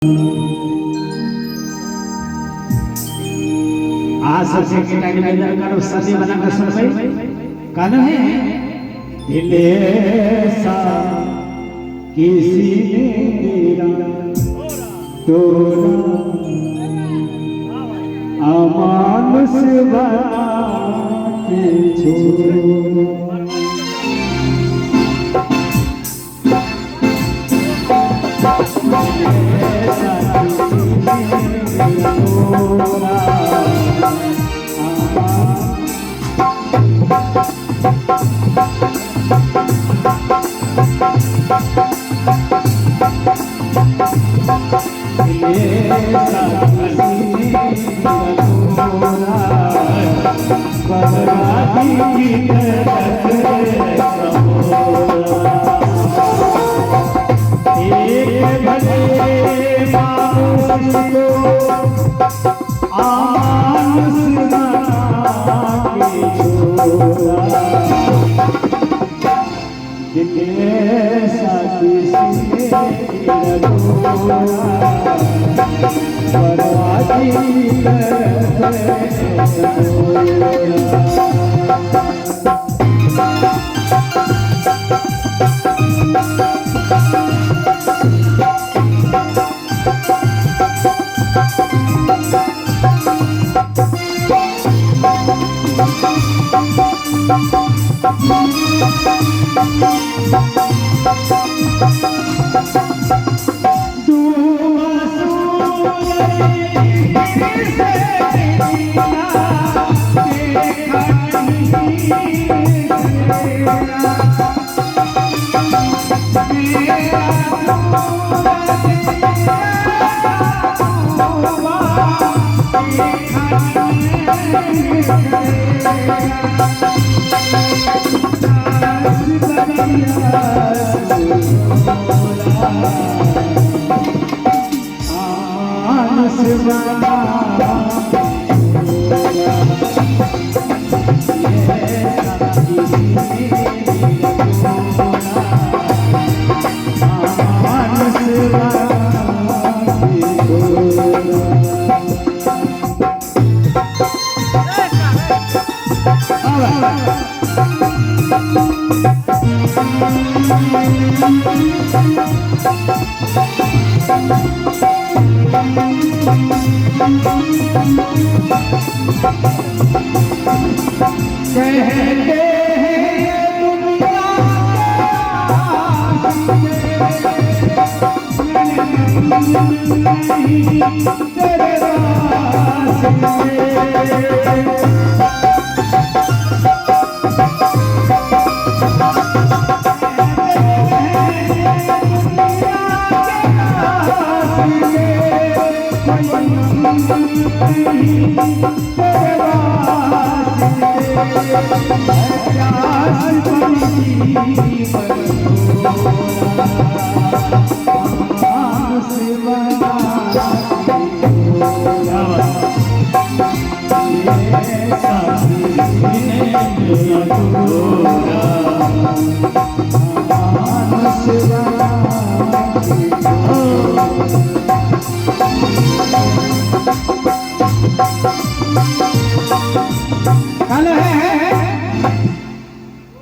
अहाँ सबसे एकटा निवेदन करब, सदी बना के सुनबै। कहलहुँ है, दिल सा किसी ने मेरा तोड़ा, अमानुष बना के छोड़ा।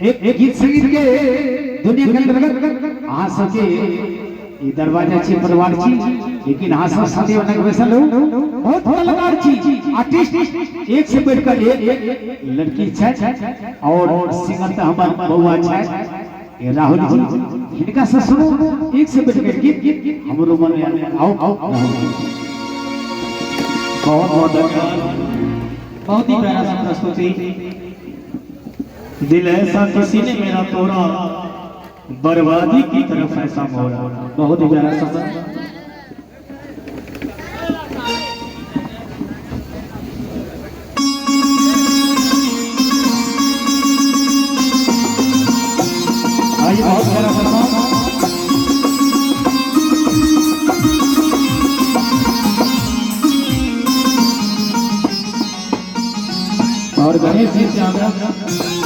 एक गीत संगीत के दुनिया के अंतर्गत अहाँ सबके ई दरवाजा छी, परिवार छी, लेकिन अहाँ सब साथी बना के बैसल हो। बहुत कलाकार छी, आर्टिस्ट एक से बढ़कर एक लड़की छै और सिंगर तो हमार बउआ छै राहुल जी, हिनका से सुनू एक से बढ़कर गीत। हमरो मन में आओ आओ। बहुत बहुत धन्यवाद, बहुत ही प्यारा सा प्रस्तुति। दिल ऐसा किसी ने मेरा तोड़ा, बर्बादी की तरफ ऐसा मोड़ा। बहुत ही प्यारा सफर। आइए, बहुत प्यारा सफर। और गणेश जी से आग्रह